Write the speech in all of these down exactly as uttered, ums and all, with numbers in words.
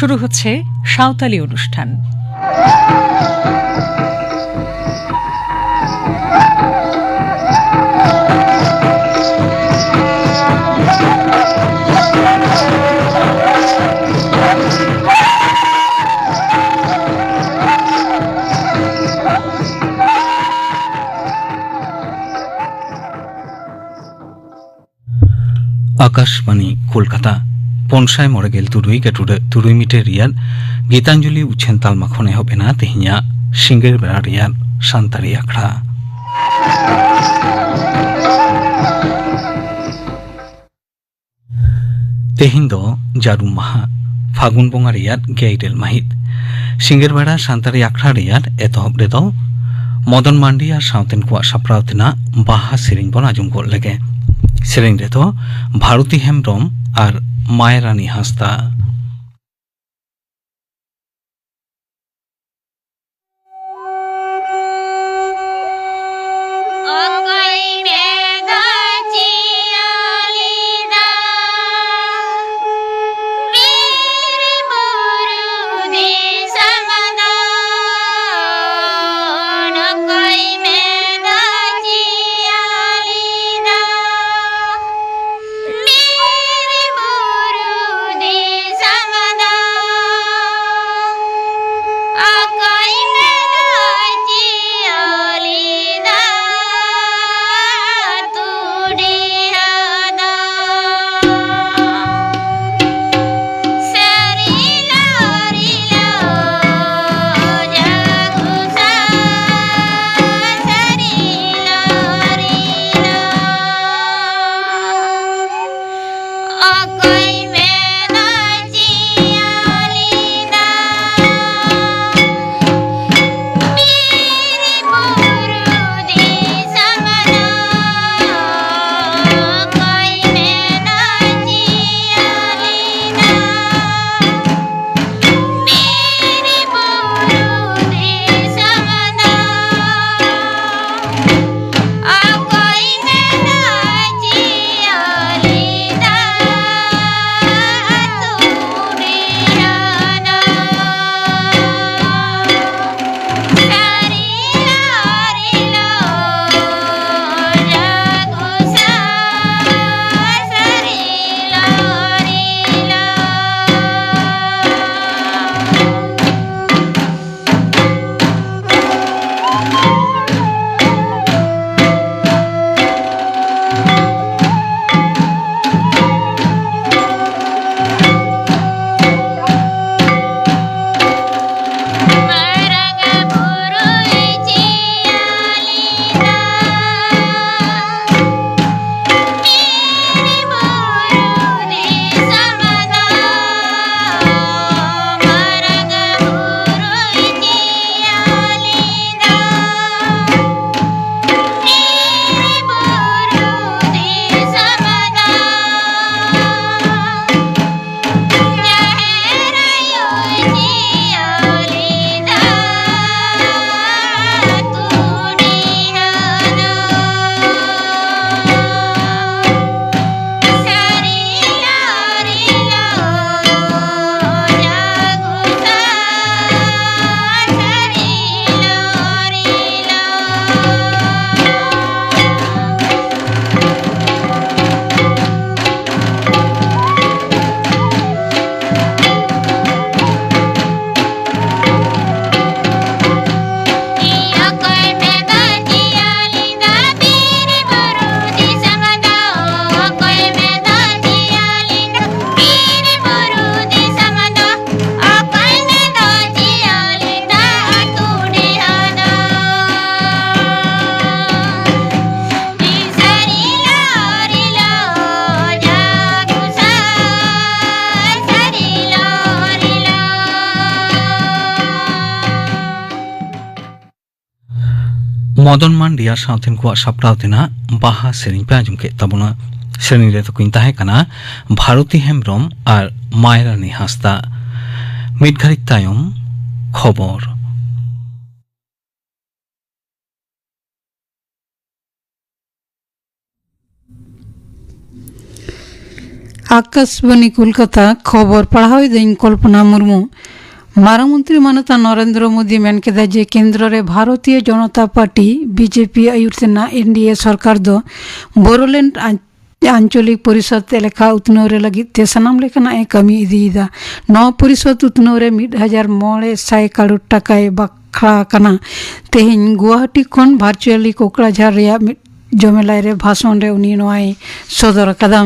শুরু হচ্ছে সাঁওতালি অনুষ্ঠান। ᱟᱠᱟᱥᱵᱟᱱᱤ ᱠᱳᱞᱠᱟᱛᱟ, ᱯᱩᱱ ᱥᱟᱭ ᱢᱚᱬᱮ ᱜᱮᱞ ᱛᱩᱨᱩᱭ ᱜᱟᱹᱴᱩᱰᱟᱹ ᱛᱩᱨᱩᱭ ᱢᱤᱴᱟᱨ ᱨᱮᱭᱟᱜ ᱜᱤᱛᱟᱧᱡᱚᱞᱤ ᱩᱪᱷᱟᱹᱱ ᱛᱟᱞᱢᱟ ᱠᱷᱚᱱ ᱮᱦᱚᱵ ᱮᱱᱟ ᱛᱮᱦᱮᱧᱟᱜ ᱥᱤᱸᱜᱟᱹᱲ ᱵᱮᱲᱟ ᱨᱮᱭᱟᱜ ᱥᱟᱱᱛᱟᱲᱤ ᱟᱠᱷᱲᱟ᱾ ᱛᱮᱦᱮᱧ ᱫᱚ ᱡᱟᱹᱨᱩᱢ ᱢᱟᱦᱟ, ᱯᱷᱟᱹᱜᱩᱱ ᱵᱚᱸᱜᱟ ᱨᱮᱭᱟᱜ ᱜᱮᱞ ᱤᱨᱟᱹᱞ ᱢᱟᱹᱦᱤᱛ᱾ ᱥᱤᱸᱜᱟᱹᱲ ᱵᱮᱲᱟ ᱥᱟᱱᱛᱟᱲᱤ ᱟᱠᱷᱲᱟ ᱨᱮᱭᱟᱜ ᱮᱛᱚᱦᱚᱵ ᱨᱮᱫᱚ ᱢᱚᱫᱚᱱ ᱢᱟᱱᱰᱤ ᱟᱨ ᱥᱟᱶᱛᱮᱱ ᱠᱚᱣᱟᱜ ᱥᱟᱯᱲᱟᱣ ᱛᱮᱱᱟᱜ ᱵᱟᱦᱟ ᱥᱮᱨᱮᱧ ᱵᱚᱱ ᱟᱸᱡᱚᱢ ᱜᱚᱫ ᱞᱮᱜᱮ᱾ ᱥᱮᱨᱮᱧ ᱨᱮᱫᱚ ᱵᱷᱟᱨᱚᱛᱤ ᱦᱮᱢᱵᱽᱨᱚᱢ ᱟᱨ ᱢᱟᱭᱨᱟᱱᱤ ᱦᱟᱸᱥᱫᱟ᱾ ᱚᱠᱚᱭ ᱢᱮᱫ ᱪᱤᱭᱟᱹᱞᱤᱫᱟ, ᱵᱤᱨ ᱵᱩᱨᱩ ᱫᱤᱥᱚᱢ ᱫᱚ᱾ ᱚᱠᱚᱭ ᱢᱮᱫ ᱪᱤᱭᱟᱹᱞᱤᱫᱟ, ᱵᱤᱨ ᱵᱩᱨᱩ ᱫᱤᱥᱚᱢ ᱫᱚ᱾ ᱚᱠᱚᱭ ᱢᱮᱫ ᱪᱤᱭᱟᱹᱞᱤᱫᱟ, ᱛᱩᱰᱤᱭᱟᱹ ᱫᱚ᱾ ᱥᱟᱹᱨᱤ ᱞᱚ, ᱨᱤᱞᱟᱹ, ᱡᱟᱹᱜᱩ ᱥᱟ, ᱥᱟᱹᱨᱤ ᱞᱚ, ᱨᱤᱞᱟᱹ᱾ ᱚᱠᱚᱭ ᱢᱮᱫ ᱪᱤᱭᱟᱹᱞᱤᱫᱟ, ᱵᱤᱨ ᱵᱩᱨᱩ ᱫᱤᱥᱚᱢ ᱫᱚ᱾ ᱚᱠᱚᱭ ᱢᱮᱫ ᱪᱤᱭᱟᱹᱞᱤᱫᱟ, ᱵᱤᱨ ᱵᱩᱨᱩ ᱫᱤᱥᱚᱢ ᱫᱚ᱾ ᱚᱠᱚᱭ ᱢᱮᱫ ᱪᱤᱭᱟᱹᱞᱤᱫᱟ, ᱢᱚᱫᱚᱱ ᱢᱟᱱᱰᱤ ᱟᱨ ᱥᱟᱶᱛᱮᱱ ᱠᱚᱣᱟᱜ ᱥᱟᱯᱲᱟᱣ ᱛᱮᱱᱟᱜ ᱵᱟᱦᱟ ᱥᱮᱨᱮᱧ ᱯᱮ ᱟᱸᱡᱚᱢ ᱠᱮᱫ ᱛᱟᱵᱚᱱᱟ᱾ ᱥᱮᱨᱮᱧ ᱨᱮ ᱛᱟᱠᱚᱧ ᱛᱟᱦᱮᱸ ᱠᱟᱱᱟ ᱵᱷᱟᱨᱚᱛᱤ ᱦᱮᱢᱵᱨᱚᱢ ᱟᱨ ᱢᱟᱭᱨᱟᱱᱤ ᱦᱟᱸᱥᱫᱟ᱾ ᱢᱤᱫ ᱜᱷᱟᱹᱲᱤᱡ ᱛᱟᱭᱚᱢ ᱠᱷᱚᱵᱚᱨ᱾ ᱟᱠᱟᱥᱵᱟᱱᱤ ᱠᱳᱞᱠᱟᱛᱟ, ᱠᱷᱚᱵᱚᱨ ᱯᱟᱲᱦᱟᱣ ᱮᱫᱟᱹᱧ ᱠᱚᱞᱯᱚᱱᱟ ᱢᱩᱨᱢᱩ᱾ ᱢᱟᱨᱟᱝ ᱢᱚᱱᱛᱨᱤ ᱢᱟᱱᱚᱛᱟᱱ ᱱᱚᱨᱮᱱᱫᱨᱚ ᱢᱳᱫᱤ ᱢᱮᱱ ᱠᱮᱫᱟ ᱡᱮ ᱠᱮᱱᱫᱨᱚ ᱨᱮ ᱵᱷᱟᱨᱚᱛᱤᱭᱚ ᱡᱚᱱᱚᱛᱟ ᱯᱟᱨᱴᱤ, ᱵᱤᱡᱮᱯᱤ, ᱟᱹᱭᱩᱨ ᱛᱮᱱᱟᱜ ᱮᱱᱰᱤᱮ ᱥᱚᱨᱠᱟᱨ ᱫᱚ ᱵᱳᱨᱳᱞᱮᱱᱰ ᱟᱧ-, ᱟᱧᱪᱚᱞᱤᱠ ᱯᱚᱨᱤᱥᱚᱫ ᱮᱞᱟᱠᱟ ᱩᱛᱱᱟᱹᱣ ᱨᱮ ᱞᱟᱹᱜᱤᱫ ᱛᱮ ᱥᱟᱱᱟᱢ ᱞᱮᱠᱟᱱᱟᱜ ᱮ ᱠᱟᱹᱢᱤ ᱤᱫᱤᱭᱮᱫᱟ᱾ ᱱᱚᱣᱟ ᱯᱚᱨᱤᱥᱚᱫ ᱩᱛᱱᱟᱹᱣ ᱨᱮ ᱢᱤᱫ ᱦᱟᱡᱟᱨ ᱢᱚᱬᱮ ᱥᱟᱭ ᱠᱟᱨᱳᱲ ᱴᱟᱠᱟᱭ ᱵᱟᱠᱷᱨᱟ ᱟᱠᱟᱱᱟ᱾ ᱛᱮᱦᱮᱧ ᱜᱩᱣᱟᱦᱟᱴᱤ ᱠᱷᱚᱱ ᱵᱷᱟᱨᱪᱩᱭᱟᱞᱤ ᱠᱳᱠᱲᱟᱡᱷᱟᱨ ᱨᱮᱭᱟᱜ ᱢᱤᱫ ᱡᱚᱢᱮᱞᱟᱭ ᱨᱮ ᱵᱷᱟᱥᱚᱱ ᱨᱮ ᱩᱱᱤ ᱱᱚᱣᱟᱭ ᱥᱚᱫᱚᱨ ᱟᱠᱟᱫᱟ᱾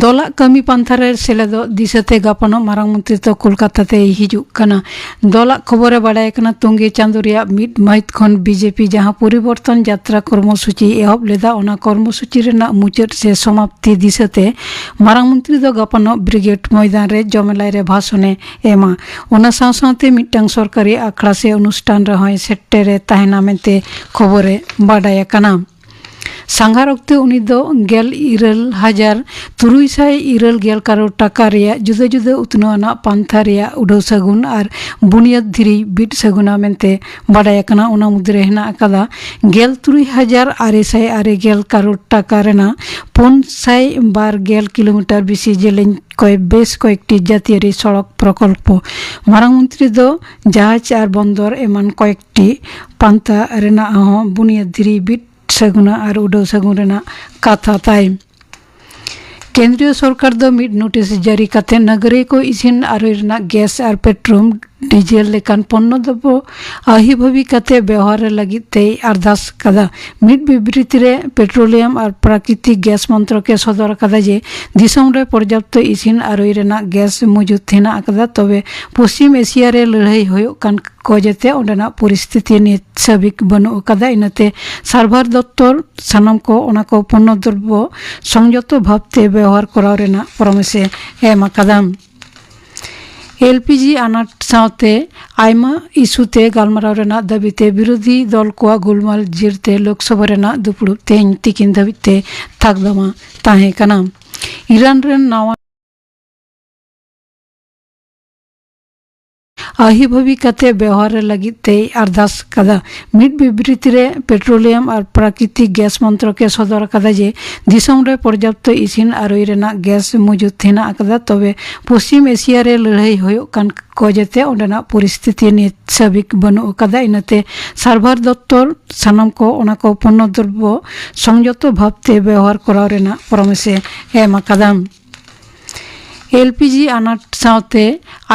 ᱫᱚᱞᱟᱜ ᱠᱟᱹᱢᱤ ᱯᱟᱱᱛᱷᱟ ᱨᱮ ᱥᱮᱞᱮᱫᱚᱜ ᱫᱤᱥᱟᱹᱛᱮ ᱜᱟᱯᱟᱱᱚᱜ ᱢᱟᱨᱟᱝ ᱢᱚᱱᱛᱨᱤ ᱫᱚ ᱠᱳᱞᱠᱟᱛᱟ ᱛᱮᱭ ᱦᱤᱡᱩᱜ ᱠᱟᱱᱟ᱾ ᱫᱚᱞᱟᱜ ᱠᱷᱚᱵᱚᱨ ᱨᱮ ᱵᱟᱰᱟᱭ ᱠᱟᱱᱟ, ᱛᱚᱝᱜᱮ ᱪᱟᱸᱫᱳ ᱨᱮᱭᱟᱜ ᱢᱤᱫ ᱢᱟᱹᱦᱤᱛ ᱠᱷᱚᱱ ᱵᱤᱡᱮᱯᱤ ᱡᱟᱦᱟᱸ ᱯᱚᱨᱤᱵᱚᱨᱛᱚᱱ ᱡᱟᱛᱨᱟ ᱠᱚᱨᱢᱚᱥᱩᱪᱤ ᱮᱦᱚᱵ ᱞᱮᱫᱟ, ᱚᱱᱟ ᱠᱚᱨᱢᱚᱥᱩᱪᱤ ᱨᱮᱱᱟᱜ ᱢᱩᱪᱟᱹᱫ ᱥᱮ ᱥᱚᱢᱟᱯᱛᱤ ᱫᱤᱥᱟᱹᱛᱮ ᱢᱟᱨᱟᱝ ᱢᱚᱱᱛᱨᱤ ᱫᱚ ᱜᱟᱯᱟᱱᱚᱜ ᱵᱨᱤᱜᱮᱰ ᱢᱚᱭᱫᱟᱱ ᱨᱮ ᱡᱚᱢᱮᱞᱟᱭ ᱨᱮ ᱵᱷᱟᱥᱚᱱᱮ ᱮᱢᱟ᱾ ᱚᱱᱟ ᱥᱟᱶ ᱥᱟᱶᱛᱮ ᱢᱤᱫᱴᱟᱝ ᱥᱚᱨᱠᱟᱨᱤ ᱟᱠᱷᱲᱟ ᱥᱮ ᱚᱱᱩᱥᱴᱷᱟᱱ ᱨᱮᱦᱚᱸᱭ ᱥᱮᱴᱮᱨᱮ ᱛᱟᱦᱮᱱᱟ ᱢᱮᱱᱛᱮ ᱠᱷᱚᱵᱚᱨ ᱨᱮ ᱵᱟᱰᱟᱭ ᱟᱠᱟᱱᱟ᱾ ᱥᱟᱸᱜᱷᱟᱨ ᱚᱠᱛᱮ ᱩᱱᱤ ᱫᱚ ᱜᱮᱞ ᱤᱨᱟᱹᱞ ᱦᱟᱡᱟᱨ ᱛᱩᱨᱩᱭ ᱥᱟᱭ ᱤᱨᱟᱹᱞ ᱜᱮᱞ ᱠᱟᱨᱳᱲ ᱴᱟᱠᱟ ᱨᱮᱭᱟᱜ ᱡᱩᱫᱟᱹ ᱡᱩᱫᱟᱹ ᱩᱛᱱᱟᱹᱣ ᱟᱱᱟᱜ ᱯᱟᱱᱛᱷᱟ ᱨᱮᱭᱟᱜ ᱩᱰᱷᱟᱹᱣ ᱥᱟᱹᱜᱩᱱ ᱟᱨ ᱵᱩᱱᱤᱭᱟᱹᱫ ᱫᱷᱤᱨᱤ ᱵᱤᱫ ᱥᱟᱹᱜᱩᱱᱟ ᱢᱮᱱᱛᱮ ᱵᱟᱰᱟᱭ ᱟᱠᱟᱱᱟ᱾ ᱚᱱᱟ ᱢᱩᱫᱽᱨᱮ ᱦᱮᱱᱟᱜ ᱟᱠᱟᱫᱟ ᱜᱮᱞ ᱛᱩᱨᱩᱭ ᱦᱟᱡᱟᱨ ᱟᱨᱮ ᱥᱟᱭ ᱟᱨᱮ ᱜᱮᱞ ᱠᱟᱨᱳᱲ ᱴᱟᱠᱟ ᱨᱮᱱᱟᱜ ᱯᱩᱱ ᱥᱟᱭ ᱵᱟᱨ ᱜᱮᱞ ᱠᱤᱞᱳᱢᱤᱴᱟᱨ ᱵᱮᱥᱤ ᱡᱮᱞᱮᱧ ᱠᱚᱭ ᱵᱮᱥ ᱠᱚᱭᱮᱠᱴᱤ ᱡᱟᱹᱛᱤᱭᱟᱹᱨᱤ ᱥᱚᱲᱚᱠ ᱯᱨᱚᱠᱚᱞᱯᱚ᱾ ᱢᱟᱨᱟᱝ ᱢᱚᱱᱛᱨᱤ ᱫᱚ ᱡᱟᱦᱟᱡᱽ ᱟᱨ ᱵᱚᱱᱫᱚᱨ ᱮᱢᱟᱱ ᱠᱚᱭᱮᱠᱴᱤ ᱯᱟᱱᱛᱷᱟ ᱨᱮᱱᱟᱜ ᱦᱚᱸ ᱵᱩᱱᱤᱭᱟᱹᱫ ᱫᱷᱤᱨᱤ ᱵᱤᱫ ᱥᱟᱹᱜᱩᱱᱟ ᱟᱨ ᱩᱰᱟᱹᱣ ᱥᱟᱹᱜᱩᱱ ᱨᱮᱱᱟᱜ ᱠᱟᱛᱷᱟ ᱛᱟᱭ᱾ ᱠᱮᱱᱫᱨᱤᱭᱚ ᱥᱚᱨᱠᱟᱨ ᱫᱚ ᱢᱤᱫ ᱱᱳᱴᱤᱥ ᱡᱟᱹᱨᱤ ᱠᱟᱛᱮ ᱱᱟᱜᱟᱨᱤᱭᱟᱹ ᱠᱚ ᱤᱥᱤᱱ ᱟᱹᱨᱩᱭ ᱨᱮᱱᱟᱜ ᱜᱮᱥ ᱟᱨ ᱯᱮᱴᱨᱳᱞ, ᱰᱤᱡᱮᱞ ᱞᱮᱠᱟᱱ ᱯᱚᱱᱱᱚ ᱫᱨᱚᱵᱽᱵᱚ ᱟᱹᱦᱤ ᱵᱷᱟᱹᱵᱤ ᱠᱟᱛᱮ ᱵᱮᱣᱦᱟᱨ ᱞᱟᱹᱜᱤᱫ ᱛᱮᱭ ᱟᱨᱫᱟᱥ ᱠᱟᱫᱟ᱾ ᱢᱤᱫ ᱵᱤᱵᱨᱤᱛᱤ ᱨᱮ ᱯᱮᱴᱨᱳᱞᱤᱭᱟᱢ ᱟᱨ ᱯᱨᱟᱠᱨᱤᱛᱤᱠ ᱜᱮᱥ ᱢᱚᱱᱛᱨᱚᱠ ᱮ ᱥᱚᱫᱚᱨ ᱟᱠᱟᱫᱟ ᱡᱮ ᱫᱤᱥᱚᱢ ᱨᱮ ᱯᱚᱨᱡᱟᱯᱛᱚ ᱤᱥᱤᱱ ᱟᱹᱨᱩᱭ ᱨᱮᱱᱟᱜ ᱜᱮᱥ ᱢᱚᱡᱩᱫ ᱦᱮᱱᱟᱜ ᱟᱠᱟᱫᱟ, ᱛᱚᱵᱮ ᱯᱚᱥᱪᱤᱢ ᱮᱥᱤᱭᱟ ᱨᱮ ᱞᱟᱹᱲᱦᱟᱹᱭ ᱦᱩᱭᱩᱜ ᱠᱟᱱ ᱠᱚ ᱚᱡᱮᱛᱮ ᱚᱸᱰᱮᱱᱟᱜ ᱯᱚᱨᱤᱥᱛᱷᱤᱛᱤ ᱱᱤᱛ ᱥᱟᱹᱵᱤᱠ ᱵᱟᱹᱱᱩᱜ ᱟᱠᱟᱫᱟ᱾ ᱤᱱᱟᱹᱛᱮ ᱥᱟᱨᱵᱷᱟᱨ ᱫᱚᱯᱛᱚᱨ ᱥᱟᱱᱟᱢ ᱠᱚ ᱚᱱᱟ ᱠᱚ ᱯᱚᱱᱱᱚ ᱫᱨᱚᱵᱽᱵᱚ ᱥᱚᱝᱡᱚᱛᱚ ᱵᱷᱟᱵᱽᱛᱮ ᱵᱮᱣᱦᱟᱨ ᱠᱚᱨᱟᱣ ᱨᱮᱱᱟᱜ ᱯᱚᱨᱟᱢᱮᱥ ᱮ ᱮᱢ ᱟᱠᱟᱫᱟ᱾ ᱮᱞ ᱯᱤ ᱡᱤ ᱟᱱᱟᱴ ᱥᱟᱶᱛᱮ ᱟᱭᱢᱟ ᱤᱥᱩ ᱛᱮ ᱜᱟᱞᱢᱟᱨᱟᱣ ᱨᱮᱱᱟᱜ ᱫᱟᱹᱵᱤ ᱛᱮ ᱵᱤᱨᱳᱫᱷᱤ ᱫᱚᱞ ᱠᱚᱣᱟᱜ ᱜᱩᱞᱢᱟᱞ ᱡᱤᱨ ᱛᱮ ᱞᱳᱠᱥᱚᱵᱷᱟ ᱨᱮᱱᱟᱜ ᱫᱩᱯᱲᱩᱵ ᱛᱮᱦᱮᱧ ᱛᱤᱠᱤᱱ ᱫᱷᱟᱹᱵᱤᱡ ᱛᱮ ᱛᱷᱟᱠᱫᱟᱢᱟ ᱛᱟᱦᱮᱸ ᱠᱟᱱᱟ᱾ ᱤᱨᱟᱱ ᱨᱮᱱ ᱱᱟᱣᱟ ᱟᱹᱦᱤ ᱵᱷᱟᱹᱵᱤ ᱠᱟᱛᱮ ᱵᱮᱣᱦᱟᱨ ᱞᱟᱹᱜᱤᱫ ᱛᱮᱭ ᱟᱨᱫᱟᱥ ᱠᱟᱫᱟ᱾ ᱢᱤᱫ ᱵᱤᱵᱨᱤᱛᱤ ᱨᱮ ᱯᱮᱴᱨᱳᱞᱤᱭᱟᱢ ᱟᱨ ᱯᱨᱟᱠᱨᱤᱛᱤᱠ ᱜᱮᱥ ᱢᱚᱱᱛᱨᱚᱠ ᱮ ᱥᱚᱫᱚᱨ ᱟᱠᱟᱫᱟ ᱡᱮ ᱫᱤᱥᱚᱢ ᱨᱮ ᱯᱚᱨᱡᱟᱯᱛᱚ ᱤᱥᱤᱱ ᱟᱨ ᱨᱩᱭ ᱨᱮᱱᱟᱜ ᱜᱮᱥ ᱢᱚᱡᱩᱫ ᱦᱮᱱᱟᱜ ᱟᱠᱟᱫᱟ, ᱛᱚᱵᱮ ᱯᱚᱥᱪᱤᱢ ᱮᱥᱤᱭᱟ ᱨᱮ ᱞᱟᱹᱲᱦᱟᱹᱭ ᱦᱩᱭᱩᱜ ᱠᱟᱱ ᱠᱚ ᱚᱡᱮᱛᱮ ᱚᱸᱰᱮᱱᱟᱜ ᱯᱚᱨᱤᱥᱛᱷᱤᱛᱤ ᱱᱤᱛ ᱥᱟᱹᱵᱤᱠ ᱵᱟᱹᱱᱩᱜ ᱟᱠᱟᱫᱟ᱾ ᱤᱱᱟᱹᱛᱮ ᱥᱟᱨᱵᱷᱟᱨ ᱫᱚᱯᱛᱚᱨ ᱥᱟᱱᱟᱢ ᱠᱚ ᱚᱱᱟ ᱠᱚ ᱯᱩᱱᱚᱨᱫᱨᱚᱵᱚ ᱥᱚᱝᱡᱚᱛᱚ ᱵᱷᱟᱵᱽᱛᱮ ᱵᱮᱣᱦᱟᱨ ᱠᱚᱨᱟᱣ ᱨᱮᱱᱟᱜ ᱯᱚᱨᱟᱢᱮᱥ ᱮ ᱮᱢ ᱟᱠᱟᱫᱟ᱾ ᱮᱞ ᱯᱤ ᱡᱤ ᱟᱱᱟᱴ ᱥᱟᱶᱛᱮ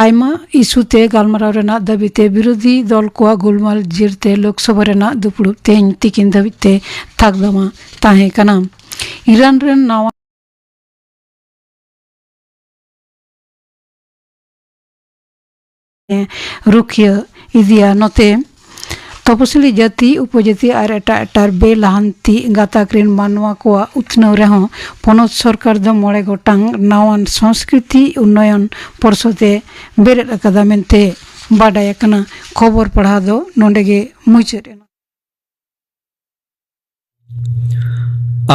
ᱟᱭᱢᱟ ᱤᱥᱩ ᱛᱮ ᱜᱟᱞᱢᱟᱨᱟᱣ ᱨᱮᱱᱟᱜ ᱫᱟᱹᱵᱤ ᱛᱮ ᱵᱤᱨᱳᱫᱷᱤ ᱫᱚᱞ ᱠᱚᱣᱟᱜ ᱜᱩᱞᱢᱟᱞ ᱡᱤᱨ ᱛᱮ ᱞᱳᱠᱥᱚᱵᱷᱟ ᱨᱮᱱᱟᱜ ᱫᱩᱯᱲᱩᱵ ᱛᱮᱦᱮᱧ ᱛᱤᱠᱤᱱ ᱫᱷᱟᱹᱵᱤᱡ ᱛᱮ ᱛᱷᱟᱠᱫᱟᱢᱟ ᱛᱟᱦᱮᱸ ᱠᱟᱱᱟ᱾ ᱤᱨᱟᱱ ᱨᱮᱱ ᱱᱟᱣᱟ ᱨᱩᱠᱷᱤᱭᱟᱹ ᱤᱫᱤᱭᱟ᱾ ᱱᱚᱛᱮ ᱛᱚᱯᱚᱥᱤᱞᱤ ᱡᱟᱹᱛᱤ, ᱩᱯᱚᱡᱟᱹᱛᱤ ᱟᱨ ᱮᱴᱟᱜ ᱮᱴᱟᱜ ᱵᱮᱞᱟᱦᱟᱱᱛᱤ ᱜᱟᱛᱟᱠ ᱨᱮᱱ ᱢᱟᱱᱣᱟ ᱠᱚᱣᱟᱜ ᱩᱛᱱᱟᱹᱣ ᱨᱮᱦᱚᱸ ᱯᱚᱱᱚᱛ ᱥᱚᱨᱠᱟᱨ ᱫᱚ ᱢᱚᱬᱮ ᱜᱚᱴᱟᱝ ᱱᱟᱣᱟᱱ ᱥᱚᱝᱥᱠᱨᱤᱛᱤ ᱩᱱᱱᱚᱭᱚᱱ ᱯᱚᱨᱥᱚᱫ ᱮ ᱵᱮᱨᱮᱫ ᱟᱠᱟᱫᱟ ᱢᱮᱱᱛᱮ ᱵᱟᱰᱟᱭ ᱟᱠᱟᱱᱟ᱾ ᱠᱷᱚᱵᱚᱨ ᱯᱟᱲᱦᱟᱣ ᱫᱚ ᱱᱚᱰᱮ ᱜᱮ ᱢᱩᱪᱟᱹᱫ ᱮᱱᱟ᱾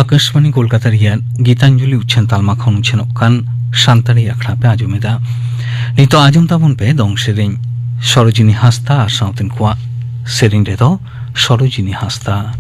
ᱟᱠᱟᱥᱵᱟᱱᱤ ᱠᱳᱞᱠᱟᱛᱟ ᱨᱮᱭᱟᱜ ᱜᱤᱛᱟᱧᱡᱚᱞᱤ ᱩᱪᱷᱟᱹᱱ ᱛᱟᱞᱢᱟ ᱠᱷᱚᱱ ᱩᱪᱷᱟᱹᱱᱚᱜ ᱠᱟᱱ ᱥᱟᱱᱛᱟᱲᱤ ᱟᱠᱷᱲᱟ ᱯᱮ ᱟᱸᱡᱚᱢ ᱮᱫᱟ᱾ ᱱᱤᱛᱚᱜ ᱟᱸᱡᱚᱢ ᱛᱟᱵᱚᱱ ᱯᱮ ᱫᱚᱝ ᱥᱮᱨᱮᱧ ᱥᱚᱨᱳᱡᱤᱱᱤ ᱦᱟᱸᱥᱫᱟ ᱟᱨ ᱥᱟᱶᱛᱮᱱ ᱠᱚᱣᱟᱜ᱾ ᱥᱮᱨᱮᱧ ᱨᱮᱫᱚ ᱥᱚᱨᱳᱡᱤᱱᱤ ᱦᱟᱸᱥᱫᱟ᱾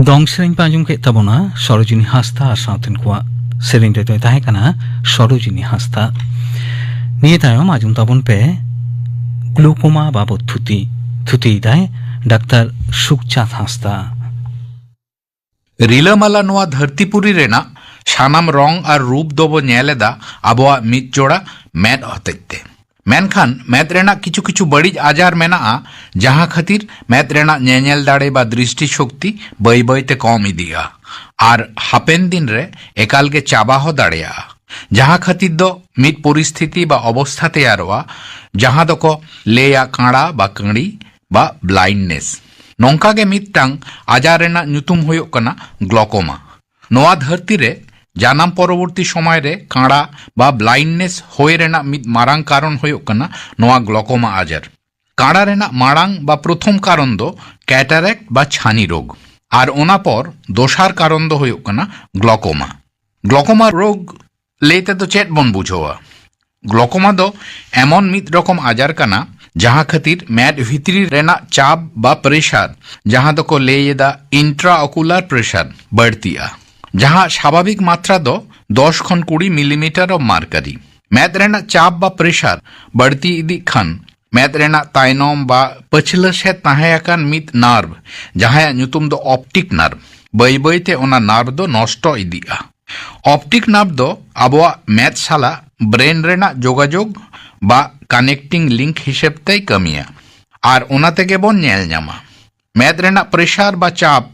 ᱫᱚᱝ ᱥᱮᱨᱮᱧ ᱯᱮ ᱟᱸᱡᱚᱢ ᱠᱮᱫ ᱛᱟᱵᱚᱱᱟ ᱥᱚᱨᱳᱡᱤᱱᱤ ᱦᱟᱸᱥᱫᱟ ᱟᱨ ᱥᱟᱶᱛᱮᱱ ᱠᱚᱣᱟᱜ ᱥᱮᱨᱮᱧ ᱨᱮᱫᱚᱭ ᱛᱟᱦᱮᱸ ᱠᱟᱱᱟ ᱥᱚᱨᱳᱡᱤᱱᱤ ᱦᱟᱸᱥᱫᱟ᱾ ᱱᱤᱭᱟᱹ ᱛᱟᱭᱚᱢ ᱟᱸᱡᱚᱢ ᱛᱟᱵᱚᱱ ᱯᱮ ᱜᱞᱩᱠᱳᱢᱟ ᱵᱟᱵᱚᱛ ᱛᱷᱩᱛᱤ᱾ ᱛᱷᱩᱛᱤᱭᱮᱫᱟᱭ ᱰᱟᱠᱛᱟᱨ ᱥᱩᱠᱪᱟᱸᱫᱽ ᱦᱟᱸᱥᱫᱟ᱾ ᱨᱤᱞᱟᱹᱢᱟᱞᱟ ᱱᱚᱣᱟ ᱫᱷᱟᱹᱨᱛᱤᱯᱩᱨᱤ ᱨᱮᱱᱟᱜ ᱥᱟᱱᱟᱢ ᱨᱚᱝ ᱟᱨ ᱨᱩᱯ ᱫᱚᱵᱚ ᱧᱮᱞ ᱮᱫᱟ ᱟᱵᱚᱣᱟᱜ ᱢᱤᱫ ᱡᱚᱲᱟ ᱢᱮᱫ ᱦᱚᱛᱮᱡ ᱛᱮ᱾ ᱢᱮᱱᱠᱷᱟᱱ ᱢᱮᱫ ᱨᱮᱱᱟᱜ ᱠᱤᱪᱷᱩ ᱠᱤᱪᱷᱩ ᱵᱟᱹᱲᱤᱡ ᱟᱡᱟᱨ ᱢᱮᱱᱟᱜᱼᱟ, ᱡᱟᱦᱟᱸ ᱠᱷᱟᱹᱛᱤᱨ ᱢᱮᱫ ᱨᱮᱱᱟᱜ ᱧᱮᱧᱮᱞ ᱫᱟᱲᱮ ᱵᱟ ᱫᱨᱤᱥᱴᱤ ᱥᱚᱠᱛᱤ ᱵᱟᱹᱭ ᱵᱟᱹᱭ ᱛᱮ ᱠᱚᱢ ᱤᱫᱤᱜᱼᱟ ᱟᱨ ᱦᱟᱯᱮᱱ ᱫᱤᱱ ᱨᱮ ᱮᱠᱟᱞ ᱜᱮ ᱪᱟᱵᱟ ᱦᱚᱸ ᱫᱟᱲᱮᱭᱟᱜᱼᱟ᱾ ᱡᱟᱦᱟᱸ ᱠᱷᱟᱹᱛᱤᱨ ᱫᱚ ᱢᱤᱫ ᱯᱚᱨᱤᱥᱛᱷᱤᱛᱤ ᱵᱟ ᱚᱵᱚᱥᱛᱷᱟ ᱛᱮᱭᱟᱨᱚᱜᱼᱟ, ᱡᱟᱦᱟᱸ ᱫᱚᱠᱚ ᱞᱟᱹᱭᱟ ᱠᱟᱬᱟ ᱵᱟ ᱠᱟᱹᱲᱤ ᱵᱟ ᱵᱞᱟᱭᱤᱱᱰᱱᱮᱥ᱾ ᱱᱚᱝᱠᱟ ᱜᱮ ᱢᱤᱫᱴᱟᱝ ᱟᱡᱟᱨ ᱨᱮᱱᱟᱜ ᱧᱩᱛᱩᱢ ᱦᱩᱭᱩᱜ ᱠᱟᱱᱟ ᱜᱞᱚᱠᱳᱢᱟ᱾ ᱱᱚᱣᱟ ᱫᱷᱟᱹᱨᱛᱤ ᱨᱮ ᱡᱟᱱᱟᱢ ᱯᱚᱨᱚᱵᱚᱨᱛᱤ ᱥᱚᱢᱚᱭ ᱨᱮ ᱠᱟᱬᱟ ᱵᱟ ᱵᱞᱟᱭᱤᱱᱰᱱᱮᱥ ᱦᱩᱭ ᱨᱮᱱᱟᱜ ᱢᱤᱫ ᱢᱟᱨᱟᱝ ᱠᱟᱨᱚᱱ ᱦᱩᱭᱩᱜ ᱠᱟᱱᱟ ᱱᱚᱣᱟ ᱜᱞᱚᱠᱳᱢᱟ ᱟᱡᱟᱨ᱾ ᱠᱟᱬᱟ ᱨᱮᱱᱟᱜ ᱢᱟᱲᱟᱝ ᱵᱟ ᱯᱨᱚᱛᱷᱚᱢ ᱠᱟᱨᱚᱱ ᱫᱚ ᱠᱮᱴᱟᱨᱮᱠᱴ ᱵᱟ ᱪᱷᱟᱱᱤ ᱨᱳᱜᱽ, ᱟᱨ ᱚᱱᱟ ᱯᱚᱨ ᱫᱚᱥᱟᱨ ᱠᱟᱨᱚᱱ ᱫᱚ ᱦᱩᱭᱩᱜ ᱠᱟᱱᱟ ᱜᱞᱚᱠᱳᱢᱟ᱾ ᱜᱞᱚᱠᱳᱢᱟ ᱨᱳᱜᱽ ᱞᱟᱹᱭ ᱛᱮᱫᱚ ᱪᱮᱫ ᱵᱚᱱ ᱵᱩᱡᱷᱟᱹᱣᱟ? ᱜᱞᱚᱠᱳᱢᱟ ᱫᱚ ᱮᱢᱚᱱ ᱢᱤᱫ ᱨᱚᱠᱚᱢ ᱟᱡᱟᱨ ᱠᱟᱱᱟ, ᱡᱟᱦᱟᱸ ᱠᱷᱟᱹᱛᱤᱨ ᱢᱮᱫ ᱵᱷᱤᱛᱨᱤ ᱨᱮᱱᱟᱜ ᱪᱟᱯ ᱵᱟ ᱯᱨᱮᱥᱟᱨ, ᱡᱟᱦᱟᱸ ᱫᱚᱠᱚ ᱞᱟᱹᱭ ᱮᱫᱟ ᱤᱱᱴᱨᱟᱚᱠᱩᱞᱟᱨ ᱯᱨᱮᱥᱟᱨ, ᱵᱟᱹᱲᱛᱤᱜᱼᱟ, ᱡᱟᱦᱟᱸ ᱥᱟᱵᱷᱟᱵᱤᱠ ᱢᱟᱛᱨᱟ ᱫᱚ ᱫᱚᱥ ᱠᱷᱚᱱ ᱠᱩᱲᱤ ᱢᱤᱞᱤᱢᱤᱴᱟᱨ ᱚᱯᱷ ᱢᱟᱨᱠᱟᱨᱤ᱾ ᱢᱮᱫ ᱨᱮᱱᱟᱜ ᱪᱟᱯ ᱵᱟ ᱯᱨᱮᱥᱟᱨ ᱵᱟᱹᱲᱛᱤ ᱤᱫᱤᱜ ᱠᱷᱟᱱ, ᱢᱮᱫ ᱨᱮᱱᱟᱜ ᱛᱟᱭᱱᱚᱢ ᱵᱟ ᱯᱟᱹᱪᱷᱞᱟᱹ ᱥᱮᱫ ᱛᱟᱦᱮᱸ ᱟᱠᱟᱱ ᱢᱤᱫ ᱱᱟᱨᱵᱷ, ᱡᱟᱦᱟᱸᱭᱟᱜ ᱧᱩᱛᱩᱢ ᱫᱚ ᱚᱯᱴᱤᱠ ᱱᱟᱨᱵᱷ, ᱵᱟᱹᱭ ᱵᱟᱹᱭ ᱛᱮ ᱚᱱᱟ ᱱᱟᱨᱵᱷ ᱫᱚ ᱱᱚᱥᱴᱚ ᱤᱫᱤᱜᱼᱟ᱾ ᱚᱯᱴᱤᱠ ᱱᱟᱨᱵᱷ ᱫᱚ ᱟᱵᱚᱣᱟᱜ ᱢᱮᱫ ᱥᱟᱞᱟᱜ ᱵᱨᱮᱱ ᱨᱮᱱᱟᱜ ᱡᱳᱜᱟᱡᱳᱜᱽ ᱵᱟ ᱠᱟᱱᱮᱠᱴᱤᱝ ᱞᱤᱝᱠ ᱦᱤᱥᱟᱹᱵ ᱛᱮᱭ ᱠᱟᱹᱢᱤᱭᱟ, ᱟᱨ ᱚᱱᱟ ᱛᱮᱜᱮ ᱵᱚᱱ ᱧᱮᱞ ᱧᱟᱢᱟ᱾ ᱢᱮᱫ ᱨᱮᱱᱟᱜ ᱯᱨᱮᱥᱟᱨ ᱵᱟ ᱪᱟᱯ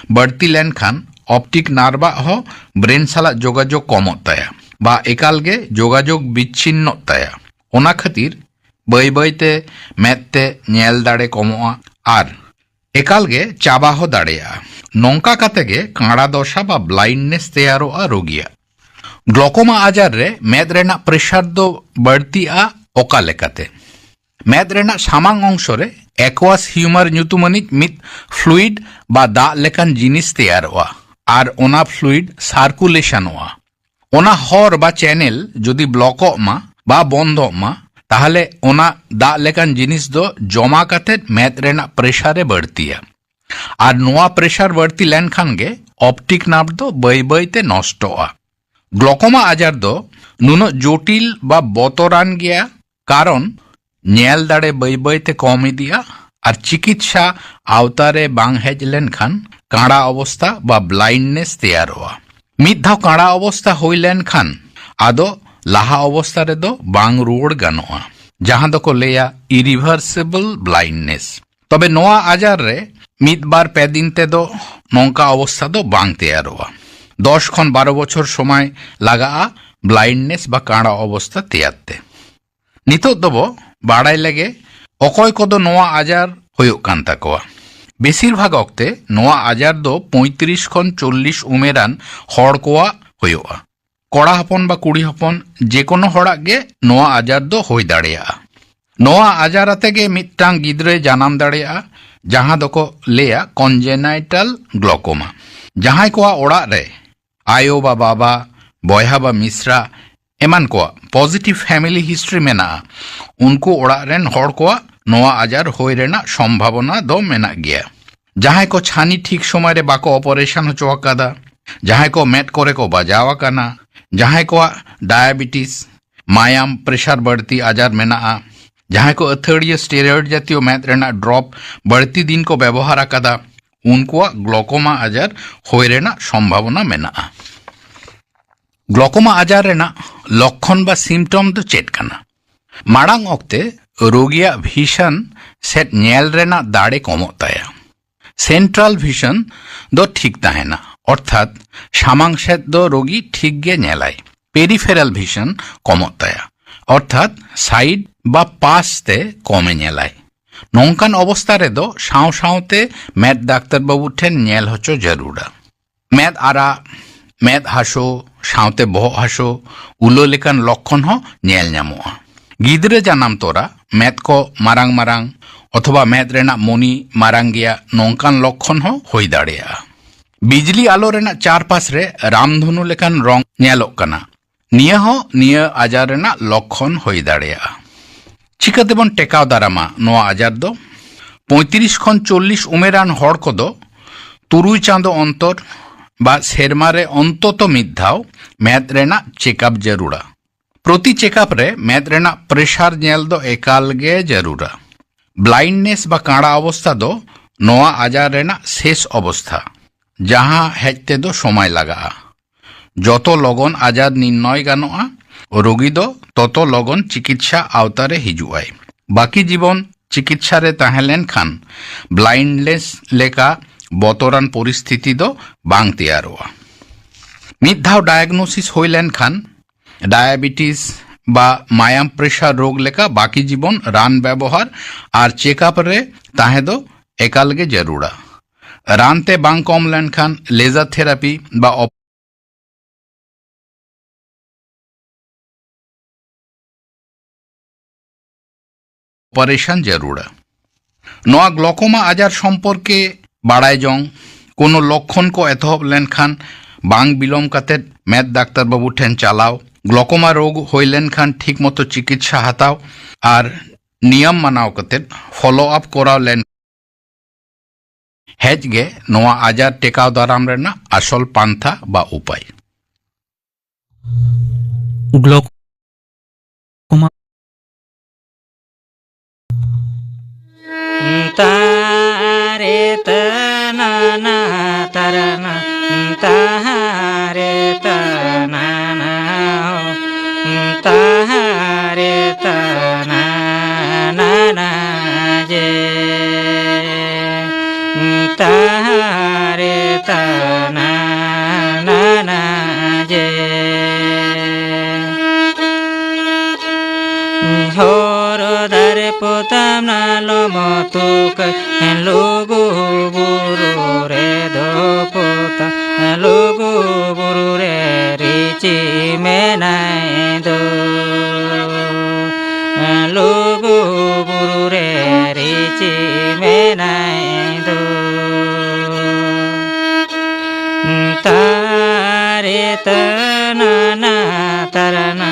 ᱵᱟᱹᱲᱛᱤ ᱞᱮᱱᱠᱷᱟᱱ ᱚᱯᱴᱤᱠ ᱱᱟᱨᱵᱷ ᱟᱜ ᱦᱚᱸ ᱵᱨᱮᱱ ᱥᱟᱞᱟᱜ ᱡᱳᱜᱟᱡᱳᱜᱽ ᱠᱚᱢᱚᱜ ᱛᱟᱭᱟ ᱵᱟ ᱮᱠᱟᱞ ᱜᱮ ᱡᱳᱜᱟᱡᱳᱜᱽ ᱵᱤᱪᱪᱷᱤᱱᱱᱚᱜ ᱛᱟᱭᱟ᱾ ᱚᱱᱟ ᱠᱷᱟᱹᱛᱤᱨ ᱵᱟᱹᱭ ᱵᱟᱹᱭ ᱛᱮ ᱢᱮᱫ ᱛᱮ ᱧᱮᱞ ᱫᱟᱲᱮ ᱠᱚᱢᱚᱜᱼᱟ ᱟᱨ ᱮᱠᱟᱞ ᱜᱮ ᱪᱟᱵᱟ ᱦᱚᱸ ᱫᱟᱲᱮᱭᱟᱜᱼᱟ᱾ ᱱᱚᱝᱠᱟ ᱠᱟᱛᱮ ᱜᱮ ᱠᱟᱬᱟ ᱫᱚᱥᱟ ᱵᱟ ᱵᱞᱟᱭᱤᱱᱰᱱᱮᱥ ᱛᱮᱭᱟᱨᱚᱜᱼᱟ ᱨᱳᱜᱤᱭᱟᱜ᱾ ᱜᱞᱚᱠᱳᱢᱟ ᱟᱡᱟᱨ ᱨᱮ ᱢᱮᱫ ᱨᱮᱱᱟᱜ ᱯᱨᱮᱥᱟᱨ ᱫᱚ ᱵᱟᱹᱲᱛᱤᱜᱼᱟ ᱚᱠᱟ ᱞᱮᱠᱟᱛᱮ? ᱢᱮᱫ ᱨᱮᱱᱟᱜ ᱥᱟᱢᱟᱝ ᱚᱝᱥᱚ ᱨᱮ aqueous humor ᱧᱩᱛᱩᱢᱟᱱᱤᱡ ᱢᱤᱫ ᱯᱷᱞᱩᱭᱤᱰ ᱵᱟ ᱫᱟᱜ ᱞᱮᱠᱟᱱ ᱡᱤᱱᱤᱥ ᱛᱮᱭᱟᱨᱚᱜᱼᱟ ᱟᱨ ᱚᱱᱟ ᱯᱷᱞᱩᱭᱤᱰ ᱥᱟᱨᱠᱩᱞᱮᱥᱚᱱᱚᱜᱼᱟ᱾ ᱚᱱᱟ ᱦᱚᱨ ᱵᱟ ᱪᱮᱱᱮᱞ ᱡᱩᱫᱤ ᱵᱞᱚᱠᱚᱜ ᱢᱟ ᱵᱟ ᱵᱚᱱᱫᱚᱜ ᱢᱟ, ᱛᱟᱦᱚᱞᱮ ᱚᱱᱟ ᱫᱟᱜ ᱞᱮᱠᱟᱱ ᱡᱤᱱᱤᱥ ᱫᱚ ᱡᱚᱢᱟ ᱠᱟᱛᱮ ᱢᱮᱫ ᱨᱮᱱᱟᱜ ᱯᱨᱮᱥᱟᱨ ᱮ ᱵᱟᱹᱲᱛᱤᱭᱟ᱾ ᱟᱨ ᱱᱚᱣᱟ ᱯᱨᱮᱥᱟᱨ ᱵᱟᱹᱲᱛᱤ ᱞᱮᱱᱠᱷᱟᱱ ᱜᱮ ᱚᱯᱴᱤᱠ ᱱᱟᱨᱵᱷ ᱫᱚ ᱵᱟᱹᱭ ᱵᱟᱹᱭ ᱛᱮ ᱱᱚᱥᱴᱚᱜᱼᱟ᱾ ᱜᱞᱚᱠᱳᱢᱟ ᱟᱡᱟᱨ ᱫᱚ ᱱᱩᱱᱟᱹᱜ ᱡᱚᱴᱤᱞ ᱵᱟ ᱵᱚᱛᱚᱨᱟᱱ ᱜᱮᱭᱟ, ᱠᱟᱨᱚᱱ ᱧᱮᱞ ᱫᱟᱲᱮ ᱵᱟᱹᱭ ᱵᱟᱹᱭ ᱛᱮ ᱠᱚᱢ ᱤᱫᱤᱜᱼᱟ ᱟᱨ ᱪᱤᱠᱤᱛᱥᱟ ᱟᱣᱛᱟ ᱨᱮ ᱵᱟᱝ ᱦᱮᱡ ᱞᱮᱱᱠᱷᱟᱱ ᱠᱟᱸᱲᱟ ᱚᱵᱚᱥᱛᱟ ᱵᱟ ᱵᱞᱟᱭᱤᱱᱰᱱᱮᱥ ᱛᱮᱭᱟᱨᱚᱜᱼᱟ᱾ ᱢᱤᱫ ᱫᱷᱟᱣ ᱠᱟᱸᱲᱟ ᱚᱵᱚᱥᱛᱟ ᱦᱩᱭ ᱞᱮᱱᱠᱷᱟᱱ ᱟᱫᱚ ᱞᱟᱦᱟ ᱚᱵᱚᱥᱛᱟ ᱨᱮᱫᱚ ᱵᱟᱝ ᱨᱩᱣᱟᱹᱲ ᱜᱟᱱᱚᱜᱼᱟ, ᱡᱟᱦᱟᱸ ᱫᱚᱠᱚ ᱞᱟᱹᱭᱟ ᱤᱨᱤᱵᱷᱟᱨᱥᱤᱵᱚᱞ ᱵᱞᱟᱭᱤᱱᱰᱱᱮᱥ᱾ ᱛᱚᱵᱮ ᱱᱚᱣᱟ ᱟᱡᱟᱨ ᱨᱮ ᱢᱤᱫ ᱵᱟᱨ ᱯᱮ ᱫᱤᱱ ᱛᱮᱫᱚ ᱱᱚᱝᱠᱟ ᱚᱵᱚᱥᱛᱟ ᱫᱚ ᱵᱟᱝ ᱛᱮᱭᱟᱨᱚᱜᱼᱟ᱾ ᱫᱚᱥ ᱠᱷᱚᱱ ᱵᱟᱨᱚ ᱵᱚᱪᱷᱚᱨ ᱥᱚᱢᱚᱭ ᱞᱟᱜᱟᱜᱼᱟ ᱵᱞᱟᱭᱤᱱᱰᱱᱮᱥ ᱵᱟ ᱠᱟᱸᱲᱟ ᱚᱵᱚᱥᱛᱟ ᱛᱮᱭᱟᱨ ᱛᱮ᱾ ᱱᱤᱛᱚᱜ ᱫᱚᱵᱚ ᱵᱟᱲᱟᱭ ᱞᱮᱜᱮ ᱚᱠᱚᱭ ᱠᱚᱫᱚ ᱱᱚᱣᱟ ᱟᱡᱟᱨ ᱦᱩᱭᱩᱜ ᱠᱟᱱ ᱛᱟᱠᱚᱣᱟ᱾ ᱵᱮᱥᱤᱨ ᱵᱷᱟᱜᱽ ᱚᱠᱛᱮ ᱱᱚᱣᱟ ᱟᱡᱟᱨ ᱫᱚ ᱯᱚᱸᱭᱛᱨᱤᱥ ᱠᱷᱚᱱ ᱪᱚᱞᱞᱤᱥ ᱩᱢᱮᱨᱟᱱ ᱦᱚᱲ ᱠᱚᱣᱟᱜ ᱦᱩᱭᱩᱜᱼᱟ᱾ ᱠᱚᱲᱟ ᱦᱚᱯᱚᱱ ᱵᱟ ᱠᱩᱲᱤ ᱦᱚᱯᱚᱱ ᱡᱮᱠᱳᱱᱳ ᱦᱚᱲᱟᱜ ᱜᱮ ᱱᱚᱣᱟ ᱟᱡᱟᱨ ᱫᱚ ᱦᱩᱭ ᱫᱟᱲᱮᱭᱟᱜᱼᱟ᱾ ᱱᱚᱣᱟ ᱟᱡᱟᱨ ᱟᱛᱮ ᱜᱮ ᱢᱤᱫᱴᱟᱝ ᱜᱤᱫᱽᱨᱟᱹᱭ ᱡᱟᱱᱟᱢ ᱫᱟᱲᱮᱭᱟᱜᱼᱟ, ᱡᱟᱦᱟᱸ ᱫᱚᱠᱚ ᱞᱟᱹᱭᱟ ᱠᱚᱱᱡᱮᱱᱟᱭᱴᱟᱞ ᱜᱞᱚᱠᱳᱢᱟ᱾ ᱡᱟᱦᱟᱸᱭ ᱠᱚᱣᱟᱜ ᱚᱲᱟᱜ ᱨᱮ ᱟᱭᱳ ᱵᱟ ᱵᱟᱵᱟ, ᱵᱚᱭᱦᱟ ᱵᱟ ᱢᱤᱥᱨᱟ ᱮᱢᱟᱱ ᱠᱚᱣᱟᱜ ᱯᱚᱡᱤᱴᱤᱵᱷ ᱯᱷᱮᱢᱤᱞᱤ ᱦᱤᱥᱴᱨᱤ ᱢᱮᱱᱟᱜᱼᱟ, ᱩᱱᱠᱩ ᱚᱲᱟᱜ ᱨᱮᱱ ᱦᱚᱲ ᱠᱚᱣᱟᱜ ᱱᱚᱣᱟ ᱟᱡᱟᱨ ᱦᱩᱭ ᱨᱮᱱᱟᱜ ᱥᱚᱢᱵᱷᱟᱵᱚᱱᱟ ᱫᱚ ᱢᱮᱱᱟᱜ ᱜᱮᱭᱟ᱾ ᱡᱟᱦᱟᱸᱭ ᱠᱚ ᱪᱷᱟᱹᱱᱤ ᱴᱷᱤᱠ ᱥᱚᱢᱚᱭ ᱨᱮ ᱵᱟᱠᱚ ᱚᱯᱟᱨᱮᱥᱚᱱ ᱦᱚᱪᱚ ᱟᱠᱟᱫᱟ, ᱡᱟᱦᱟᱸᱭ ᱠᱚ ᱢᱮᱫ ᱠᱚᱨᱮ ᱠᱚ ᱵᱟᱡᱟᱣ ᱟᱠᱟᱱᱟ, ᱡᱟᱦᱟᱸᱭ ᱠᱚᱣᱟᱜ ᱰᱟᱭᱟᱵᱮᱴᱤᱥ, ᱢᱟᱭᱟᱢ ᱯᱨᱮᱥᱟᱨ ᱵᱟᱹᱲᱛᱤ ᱟᱡᱟᱨ ᱢᱮᱱᱟᱜᱼᱟ, ᱡᱟᱦᱟᱸᱭ ᱠᱚ ᱟᱹᱛᱷᱟᱹᱲᱤᱭᱟᱹ ᱥᱴᱮᱨᱚᱭᱮᱰ ᱡᱟᱛᱤᱭᱚ ᱢᱮᱫ ᱨᱮᱱᱟᱜ ᱰᱨᱚᱯ ᱵᱟᱹᱲᱛᱤ ᱫᱤᱱ ᱠᱚ ᱵᱮᱵᱚᱦᱟᱨ ᱟᱠᱟᱫᱟ, ᱩᱱᱠᱩᱣᱟᱜ ᱜᱞᱚᱠᱳᱢᱟ ᱟᱡᱟᱨ ᱦᱩᱭ ᱨᱮᱱᱟᱜ ᱥᱚᱢᱵᱷᱟᱵᱚᱱᱟ ᱢᱮᱱᱟᱜᱼᱟ᱾ ᱜᱞᱚᱠᱳᱢᱟ ᱟᱡᱟᱨ ᱨᱮᱱᱟᱜ ᱞᱚᱠᱠᱷᱚᱱ ᱵᱟ ᱥᱤᱢᱴᱚᱢ ᱫᱚ ᱪᱮᱫ ᱠᱟᱱᱟ? ᱢᱟᱲᱟᱝ ᱚᱠᱛᱮ ᱨᱳᱜᱤᱭᱟᱜ ᱵᱷᱤᱥᱚᱱ ᱥᱮᱫ ᱧᱮᱞ ᱨᱮᱱᱟᱜ ᱫᱟᱲᱮ ᱠᱚᱢᱚᱜ ᱛᱟᱭᱟ᱾ ᱥᱮᱱᱴᱨᱟᱞ ᱵᱷᱤᱥᱚᱱ ᱫᱚ ᱴᱷᱤᱠ ᱛᱟᱦᱮᱱᱟ, ᱚᱨᱛᱷᱟᱛ ᱥᱟᱢᱟᱝ ᱥᱮᱫ ᱫᱚ ᱨᱳᱜᱤ ᱴᱷᱤᱠ ᱜᱮ ᱧᱮᱞᱟᱭ᱾ ᱯᱮᱨᱤᱯᱷᱮᱨᱟᱞ ᱵᱷᱤᱥᱚᱱ ᱠᱚᱢᱚᱜ ᱛᱟᱭᱟ, ᱚᱨᱛᱷᱟᱛ ᱥᱟᱭᱤᱰ ᱵᱟ ᱯᱟᱥ ᱛᱮ ᱠᱚᱢᱮ ᱧᱮᱞᱟᱭ᱾ ᱱᱚᱝᱠᱟᱱ ᱚᱵᱚᱥᱛᱟ ᱨᱮᱫᱚ ᱥᱟᱶ ᱥᱟᱶᱛᱮ ᱢᱮᱫ ᱰᱟᱠᱛᱟᱨ ᱵᱟᱹᱵᱩ ᱴᱷᱮᱱ ᱧᱮᱞ ᱦᱚᱪᱚ ᱡᱟᱹᱨᱩᱲᱟ᱾ ᱢᱮᱫ ᱟᱨᱟᱜ, ᱢᱮᱫ ᱦᱟᱹᱥᱩ, ᱥᱟᱶᱛᱮ ᱵᱚᱦᱚᱜ ᱦᱟᱹᱥᱩ, ᱩᱞᱟᱹ ᱞᱮᱠᱟᱱ ᱞᱚᱠᱠᱷᱚᱱ ᱦᱚᱸ ᱧᱮᱞ ᱧᱟᱢᱚᱜᱼᱟ᱾ ᱜᱤᱫᱽᱨᱟᱹ ᱡᱟᱱᱟᱢ ᱛᱚᱨᱟ ᱢᱮᱫ ᱠᱚ ᱢᱟᱨᱟᱝ ᱢᱟᱨᱟᱝ, ᱚᱛᱷᱚᱵᱟ ᱢᱮᱫ ᱨᱮᱱᱟᱜ ᱢᱚᱱᱤ ᱢᱟᱨᱟᱝ ᱜᱮᱭᱟ, ᱱᱚᱝᱠᱟᱱ ᱞᱚᱠᱠᱷᱚᱱ ᱦᱚᱸ ᱦᱩᱭ ᱫᱟᱲᱮᱭᱟᱜᱼᱟ᱾ ᱵᱤᱡᱽᱞᱤ ᱟᱞᱚ ᱨᱮᱱᱟᱜ ᱪᱟᱨᱯᱟᱥ ᱨᱮ ᱨᱟᱢᱫᱷᱚᱱᱩ ᱞᱮᱠᱟᱱ ᱨᱚᱝ ᱧᱮᱞᱚᱜ ᱠᱟᱱᱟ᱾ ᱱᱤᱭᱟᱹ ᱦᱚᱸ ᱱᱤᱭᱟᱹ ᱟᱡᱟᱨ ᱨᱮᱱᱟᱜ ᱞᱚᱠᱠᱷᱚᱱ ᱦᱩᱭ ᱫᱟᱲᱮᱭᱟᱜᱼᱟ᱾ ᱪᱤᱠᱟᱹ ᱛᱮᱵᱚᱱ ᱴᱮᱠᱟᱣ ᱫᱟᱨᱟᱢᱟ ᱱᱚᱣᱟ ᱟᱡᱟᱨ ᱫᱚ? ᱯᱚᱸᱭᱛᱨᱤᱥ ᱠᱷᱚᱱ ᱪᱚᱞᱞᱤᱥ ᱩᱢᱮᱨᱟᱱ ᱦᱚᱲ ᱠᱚᱫᱚ ᱛᱩᱨᱩᱭ ᱪᱟᱸᱫᱚ ᱚᱱᱛᱚᱨ ᱵᱟ ᱥᱮᱨᱢᱟ ᱨᱮ ᱚᱱᱛᱚᱛᱚ ᱢᱤᱫ ᱫᱷᱟᱣ ᱢᱮᱫ ᱨᱮᱱᱟᱜ ᱪᱮᱠᱟᱯ ᱡᱟᱹᱨᱩᱲᱟ᱾ ᱯᱨᱚᱛᱤ ᱪᱮᱠᱟᱯ ᱨᱮ ᱢᱮᱫ ᱨᱮᱱᱟᱜ ᱯᱨᱮᱥᱟᱨ ᱧᱮᱞ ᱫᱚ ᱮᱠᱟᱞ ᱜᱮ ᱡᱟᱹᱨᱩᱲᱟ᱾ ᱵᱞᱟᱭᱤᱱᱰᱱᱮᱥ ᱵᱟ ᱠᱟᱬᱟ ᱚᱵᱚᱥᱛᱷᱟ ᱫᱚ ᱱᱚᱣᱟ ᱟᱡᱟᱨ ᱨᱮᱱᱟᱜ ᱥᱮᱥ ᱚᱵᱚᱥᱛᱷᱟ, ᱡᱟᱦᱟᱸ ᱦᱮᱡ ᱛᱮᱫᱚ ᱥᱚᱢᱚᱭ ᱞᱟᱜᱟᱜᱼᱟ᱾ ᱡᱚᱛᱚ ᱞᱚᱜᱚᱱ ᱟᱡᱟᱨ ᱱᱤᱨᱱᱚᱭ ᱜᱟᱱᱚᱜᱼᱟ, ᱨᱳᱜᱤ ᱫᱚ ᱛᱚᱛᱚ ᱞᱚᱜᱚᱱ ᱪᱤᱠᱤᱛᱥᱟ ᱟᱣᱛᱟ ᱨᱮ ᱦᱤᱡᱩᱜᱼᱟᱭ᱾ ᱵᱟᱹᱠᱤ ᱡᱤᱵᱚᱱ ᱪᱤᱠᱤᱛᱥᱟ ᱨᱮ ᱛᱟᱦᱮᱸ ᱞᱮᱱᱠᱷᱟᱱ ᱵᱞᱟᱭᱤᱱᱰᱱᱮᱥ ᱞᱮᱠᱟ ᱵᱚᱛᱚᱨᱟᱱ ᱯᱚᱨᱤᱥᱛᱷᱤᱛᱤ ᱫᱚ ᱵᱟᱝ ᱛᱮᱭᱟᱨᱚᱜᱼᱟ᱾ ᱢᱤᱫ ᱫᱷᱟᱣ ᱰᱟᱭᱟᱜᱱᱳᱥᱤᱥ ᱦᱩᱭ ᱞᱮᱱᱠᱷᱟᱱ ᱰᱟᱭᱟᱵᱮᱴᱤᱥ ᱵᱟ ᱢᱟᱭᱟᱢ ᱯᱨᱮᱥᱟᱨ ᱨᱳᱜᱽ ᱞᱮᱠᱟ ᱵᱟᱹᱠᱤ ᱡᱤᱵᱚᱱ ᱨᱟᱱ ᱵᱮᱵᱚᱦᱟᱨ ᱟᱨ ᱪᱮᱠᱟᱯ ᱨᱮ ᱛᱟᱦᱮᱸ ᱫᱚ ᱮᱠᱟᱞ ᱜᱮ ᱡᱟᱹᱨᱩᱲᱟ᱾ ᱨᱟᱱ ᱛᱮ ᱵᱟᱝ ᱠᱚᱢ ᱞᱮᱱᱠᱷᱟᱱ ᱞᱮᱡᱟᱨ ᱛᱷᱮᱨᱟᱯᱤ ᱵᱟ ᱚᱯᱟᱨᱮᱥᱚᱱ ᱡᱟᱹᱨᱩᱲᱟ᱾ ᱱᱚᱣᱟ ᱜᱞᱚᱠᱳᱢᱟ ᱟᱡᱟᱨ ᱥᱚᱢᱯᱚᱨᱠᱮ ᱵᱟᱲᱟᱭ ᱡᱚᱝ, ᱠᱳᱱᱳ ᱞᱚᱠᱠᱷᱚᱱ ᱠᱚ ᱮᱛᱚᱦᱚᱵ ᱞᱮᱱᱠᱷᱟᱱ ᱵᱟᱝ ᱵᱤᱞᱚᱢ ᱠᱟᱛᱮ ᱢᱮᱫ ᱰᱟᱠᱛᱟᱨ ᱵᱟᱹᱵᱩ ᱴᱷᱮᱱ ᱪᱟᱞᱟᱣ, ᱜᱞᱚᱠᱳᱢᱟ ᱨᱳᱜᱽ ᱦᱩᱭ ᱞᱮᱱᱠᱷᱟᱱ ᱴᱷᱤᱠ ᱢᱚᱛᱚ ᱪᱤᱠᱤᱛᱥᱟ ᱦᱟᱛᱟᱣ ᱟᱨ ᱱᱤᱭᱚᱢ ᱢᱟᱱᱟᱣ ᱠᱟᱛᱮ ᱯᱷᱚᱞᱳ ᱟᱯ ᱠᱚᱨᱟᱣ ᱞᱮᱱ ᱦᱮᱡ ᱜᱮ ᱱᱚᱣᱟ ᱟᱡᱟᱨ ᱴᱮᱠᱟᱣ ᱫᱟᱨᱟᱢ ᱨᱮᱱᱟᱜ ᱟᱥᱚᱞ ᱯᱟᱱᱛᱷᱟ ᱵᱟ ᱩᱯᱟᱹᱭ᱾ ᱜᱞᱚᱠᱳᱢᱟ ᱛᱟᱨᱮ ᱛᱟᱱᱟᱱᱟ ᱛᱟᱨᱟᱱᱟ ᱛᱟᱦᱟᱨᱮ ᱛᱟᱱᱟᱱᱟ ᱛᱟᱦᱟᱨᱮ ᱛᱟᱱᱟᱱᱟ ᱡᱮ ᱛᱟᱦᱟᱨᱮ ᱛᱟᱱᱟᱱᱟ ᱡᱮ ᱦᱚᱨ ᱫᱟᱨᱮ ᱯᱚᱛᱟᱢ ᱱᱟ ᱞᱚᱢᱚ ᱛᱩᱠᱟᱹᱭ ᱞᱩᱜᱩ ᱵᱩᱨᱩ ᱨᱮᱫᱚ ᱯᱚᱛᱟᱢ ᱞᱩᱜᱩ ᱵᱩᱨᱩ ᱨᱮ ᱨᱤᱪᱤ ᱢᱮᱱᱟᱭ ᱫᱚ ᱞᱩᱜᱩ ᱵᱩᱨᱩ ᱨᱮ ᱨᱤᱪᱤ ᱢᱮᱱᱟᱭ ᱫᱚ᱾ ᱛᱟᱨᱮ ᱛᱟᱱᱟᱱᱟ ᱛᱟᱨᱟᱱᱟ,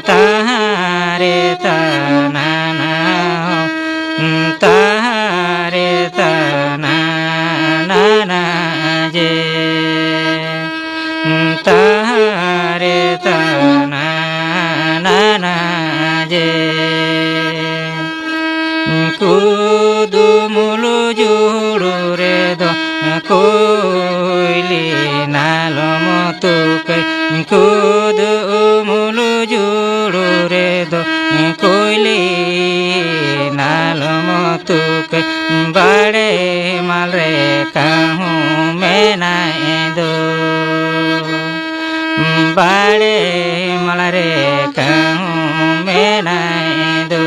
ᱛᱟᱦᱟᱨᱮ ᱛᱟᱱᱟᱱᱟ, ᱛᱟᱦᱟᱨᱮ ᱛᱟᱱᱟᱱᱟ ᱡᱮ᱾ ᱛᱟᱦᱟᱨᱮ ᱛᱟᱱᱟᱱᱟ ᱡᱮ᱾ ᱠᱩᱫᱩᱢᱩᱞᱩ ᱡᱩᱲᱩ ᱨᱮᱫᱚ ᱠᱩᱭᱞᱤ ᱱᱟᱞᱚᱢ ᱛᱩᱠᱟᱹᱭ᱾ ᱠᱩᱫᱩᱢᱩᱞᱩ ᱡᱩᱲᱩ ᱨᱮᱫᱚ ᱠᱩᱭᱞᱤ ᱱᱟᱞᱚᱢ ᱛᱩᱠᱟᱹᱭ᱾ ᱵᱟᱲᱮ ᱢᱟᱞ ᱨᱮ ᱠᱟᱹᱦᱩ ᱢᱮᱱᱟᱭ ᱫᱚ᱾ ᱵᱟᱲᱮ ᱢᱟᱞ ᱨᱮ ᱠᱟᱹᱦᱩ ᱢᱮᱱᱟᱭ ᱫᱚ᱾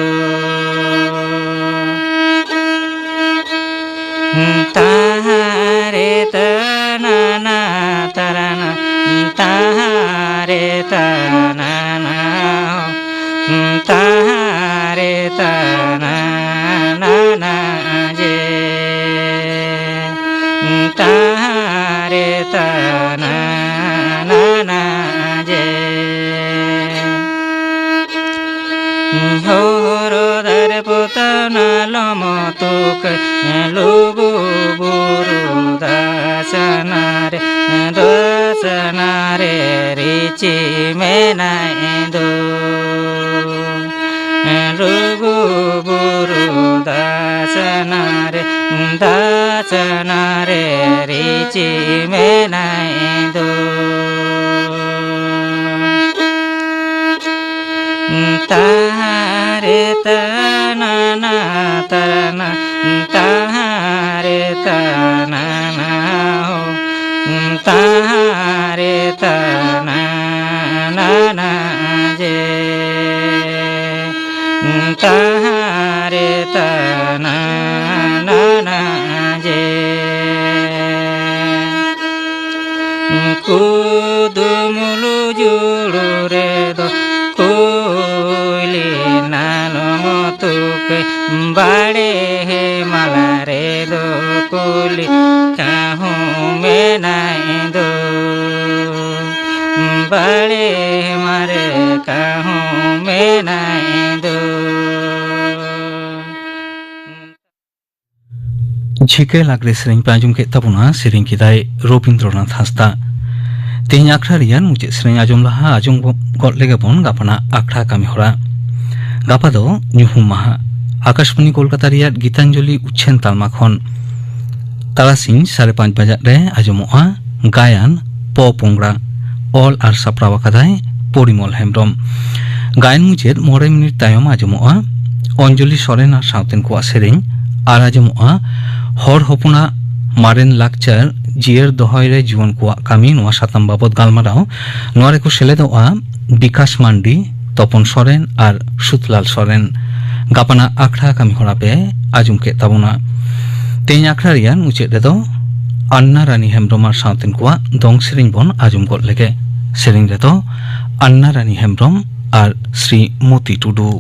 ᱛᱟᱦᱟᱨᱮ ᱛᱟᱱᱟᱱᱟ ᱛᱟᱨᱟᱱᱟ, ᱛᱟᱦᱟᱨᱮ ᱛᱟᱱᱟᱱᱟ ᱦᱚ᱾ ᱛᱟᱦᱟᱨᱮ ᱛᱟᱱᱟᱱᱟ ᱡᱮ᱾ ᱛᱟᱦᱟᱨᱮ ᱛᱟᱱᱟᱱᱟ ᱡᱮ᱾ ᱦᱚᱨᱚ ᱫᱟᱨᱮ ᱯᱚᱛᱟᱣ ᱱᱟᱞᱚᱢ ᱛᱩᱠᱟᱹᱭ᱾ ᱞᱩᱜᱩ ᱵᱩᱨᱩ ᱫᱟᱥᱱᱟ ᱨᱮ, ᱫᱟᱥᱱᱟ ᱨᱮ ᱨᱤᱪᱤ ᱢᱮᱱᱟᱭ ᱫᱚ᱾ ᱞᱩᱜᱩ ᱵᱩᱨᱩ ᱫᱟᱥᱱᱟ ᱨᱮ, ᱫᱟᱥᱱᱟ ᱨᱮ ᱨᱤᱪᱤ ᱢᱮᱱᱟᱭ ᱫᱚ᱾ ᱛᱟᱦᱟᱨᱮ ᱛᱟᱱᱟᱱᱟ ᱛᱟᱨᱟᱱᱟ, ᱛᱟᱦᱟᱨᱮ ᱛᱟᱱᱟᱱᱟ ᱦᱚ᱾ ᱛᱟᱦᱟᱨᱮ ᱛᱟᱱᱟᱱᱟ ᱡᱮ᱾ ᱛᱟᱦᱟᱨᱮ ᱛᱟᱱᱟᱱᱟ ᱡᱮ᱾ ᱠᱩᱫᱩᱢᱩᱞᱩ ᱡᱩᱲᱩ ᱨᱮᱫᱚ ᱠᱩᱭᱞᱤ ᱱᱟᱞᱚᱢ ᱛᱩᱠᱟᱹᱭ᱾ ᱵᱟᱲᱮ ᱢᱟᱞᱟ ᱨᱮᱫᱚ ᱠᱩᱞᱤ ᱠᱟᱹᱦᱩ ᱢᱮᱱᱟᱭ ᱫᱚ᱾ ᱵᱟᱲᱮ ᱢᱟᱨᱮ ᱠᱟᱹᱦᱩ ᱢᱮᱱᱟᱭ ᱫᱚ᱾ ᱡᱷᱤᱠᱟᱹ ᱞᱟᱜᱽᱲᱮ ᱥᱮᱨᱮᱧ ᱯᱮ ᱟᱸᱡᱚᱢ ᱠᱮᱫ ᱛᱟᱵᱚᱱᱟ, ᱥᱮᱨᱮᱧ ᱠᱮᱫᱟᱭ ᱨᱚᱵᱤᱱᱫᱨᱚᱱᱟᱛᱷ ᱦᱟᱸᱥᱫᱟ᱾ ᱛᱮᱦᱮᱧ ᱟᱠᱷᱲᱟ ᱨᱮᱭᱟᱜ ᱢᱩᱪᱟᱹᱫ ᱥᱮᱨᱮᱧ ᱟᱸᱡᱚᱢ ᱞᱟᱦᱟ ᱟᱸᱡᱚᱢ ᱜᱚᱫ ᱞᱮᱜᱮ ᱵᱚᱱ ᱜᱟᱯᱟᱱᱟᱜ ᱟᱠᱷᱲᱟ ᱠᱟᱹᱢᱤ ᱦᱚᱨᱟ᱾ ᱜᱟᱯᱟ ᱫᱚ ᱧᱩᱦᱩᱢ ᱢᱟᱦᱟ᱾ ᱟᱠᱟᱥᱵᱟᱱᱤ ᱠᱳᱞᱠᱟᱛᱟ ᱨᱮᱭᱟᱜ ᱜᱤᱛᱟᱧᱡᱚᱞᱤ ᱩᱪᱷᱟᱹᱱ ᱛᱟᱞᱢᱟ ᱠᱷᱚᱱ ᱛᱟᱨᱟᱥᱤᱧ ᱥᱟᱲᱮ ᱯᱟᱸᱪ ᱵᱟᱡᱟᱜ ᱨᱮ ᱟᱸᱡᱚᱢᱚᱜᱼᱟ ᱜᱟᱭᱟᱱ ᱯᱚ ᱯᱚᱝᱲᱟ᱾ ᱚᱞ ᱟᱨ ᱥᱟᱯᱲᱟᱣ ᱟᱠᱟᱫᱟᱭ ᱯᱚᱨᱤᱢᱚᱞ ᱦᱮᱢᱵᱽᱨᱚᱢ᱾ ᱜᱟᱭᱟᱱ ᱢᱩᱪᱟᱹᱫ ᱢᱚᱬᱮ ᱢᱤᱱᱤᱴ ᱛᱟᱭᱚᱢ ᱟᱸᱡᱚᱢᱚᱜᱼᱟ ᱚᱧᱡᱚᱞᱤ ᱥᱚᱨᱮᱱ ᱟᱨ ᱥᱟᱶᱛᱮᱱ ᱠᱚᱣᱟᱜ ᱥᱮᱨᱮᱧ ᱟᱨ ᱟᱸᱡᱚᱢᱚᱜᱼᱟ ᱦᱚᱲ ᱦᱚᱯᱚᱱᱟᱜ ᱢᱟᱨᱮᱱ ᱞᱟᱠᱪᱟᱨ ᱡᱤᱭᱟᱹᱲ ᱫᱚᱦᱚᱭ ᱨᱮ ᱡᱩᱣᱟᱹᱱ ᱠᱚᱣᱟᱜ ᱠᱟᱹᱢᱤ, ᱱᱚᱣᱟ ᱥᱟᱛᱟᱢ ᱵᱟᱵᱚᱛ ᱜᱟᱞᱢᱟᱨᱟᱣ᱾ ᱱᱚᱣᱟ ᱨᱮᱠᱚ ᱥᱮᱞᱮᱫᱚᱜᱼᱟ ᱵᱤᱠᱟᱥ ᱢᱟᱱᱰᱤ, ᱛᱚᱯᱚᱱ ᱥᱚᱨᱮᱱ ᱟᱨ ᱥᱩᱛᱞᱟᱞ ᱥᱚᱨᱮᱱ᱾ ᱜᱟᱯᱟᱱᱟᱜ ᱟᱠᱷᱲᱟ ᱠᱟᱹᱢᱤ ᱦᱚᱨᱟ ᱯᱮ ᱟᱸᱡᱚᱢ ᱠᱮᱫ ᱛᱟᱵᱚᱱᱟ᱾ ᱛᱮᱦᱮᱧ ᱟᱠᱷᱲᱟ ᱨᱮᱭᱟᱜ ᱢᱩᱪᱟᱹᱫ ᱨᱮᱫᱚ ᱟᱱᱱᱟ ᱨᱟᱱᱤ ᱦᱮᱢᱵᱽᱨᱚᱢ ᱟᱨ ᱥᱟᱶᱛᱮᱱ ᱠᱚᱣᱟᱜ ᱫᱚᱝ ᱥᱮᱨᱮᱧ ᱵᱚᱱ ᱟᱸᱡᱚᱢ ᱜᱚᱫ ᱞᱮᱜᱮ᱾ ᱥᱮᱨᱮᱧ ᱨᱮᱫᱚ ᱟᱱᱱᱟ ᱨᱟᱱᱤ ᱦᱮᱢᱵᱽᱨᱚᱢ ᱟᱨ ᱥᱨᱤ ᱢᱚᱛᱤ ᱴᱩᱰᱩ᱾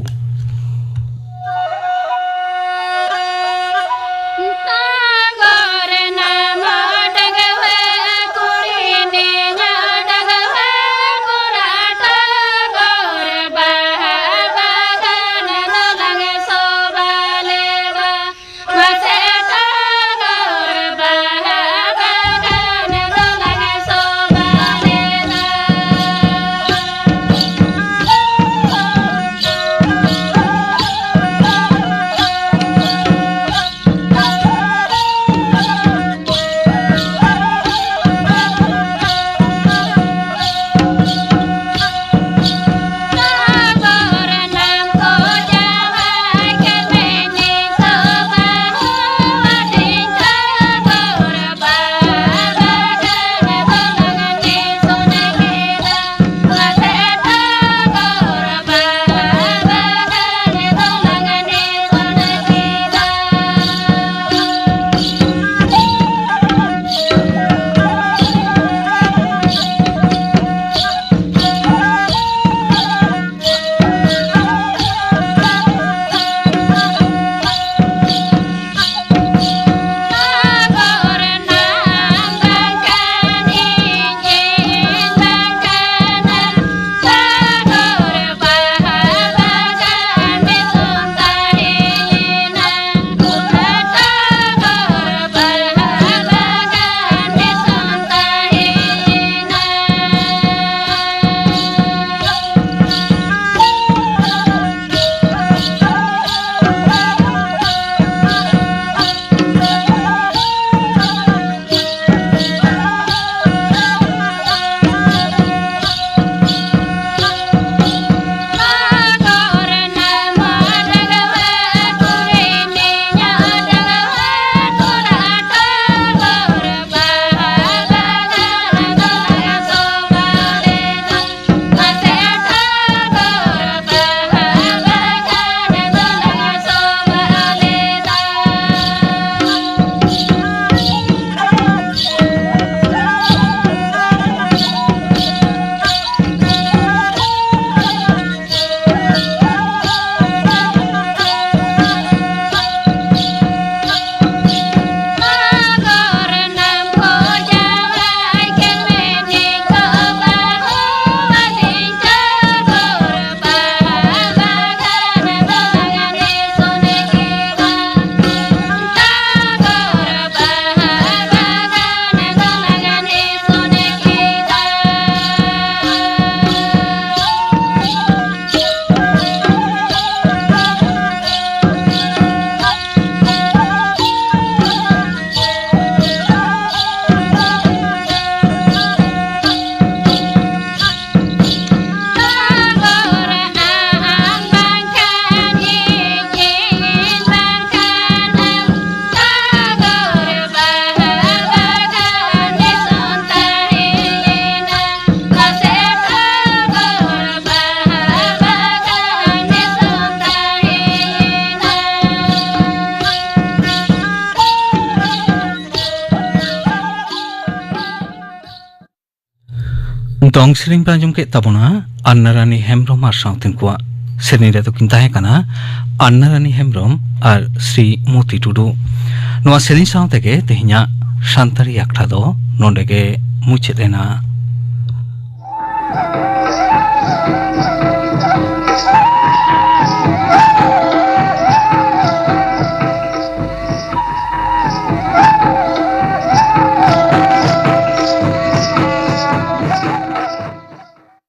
ᱫᱚᱝ ᱥᱮᱨᱮᱧ ᱯᱮ ᱟᱸᱡᱚᱢ ᱠᱮᱫ ᱛᱟᱵᱚᱱᱟ ᱟᱱᱱᱟᱨᱟᱱᱤ ᱦᱮᱢᱵᱽᱨᱚᱢ ᱟᱨ ᱥᱟᱶᱛᱮᱱ ᱠᱚᱣᱟᱜ᱾ ᱥᱮᱨᱮᱧ ᱨᱮᱫᱚ ᱠᱤᱱ ᱛᱟᱦᱮᱸ ᱠᱟᱱᱟ ᱟᱱᱱᱟᱨᱟᱱᱤ ᱦᱮᱢᱵᱽᱨᱚᱢ ᱟᱨ ᱥᱨᱤ ᱢᱚᱛᱤ ᱴᱩᱰᱩ᱾ ᱱᱚᱣᱟ ᱥᱮᱨᱮᱧ ᱥᱟᱶ ᱛᱮᱜᱮ ᱛᱮᱦᱮᱧᱟᱜ ᱥᱟᱱᱛᱟᱲᱤ ᱟᱠᱷᱲᱟ ᱫᱚ ᱱᱚᱰᱮ ᱜᱮ ᱢᱩᱪᱟᱹᱫ ᱮᱱᱟ᱾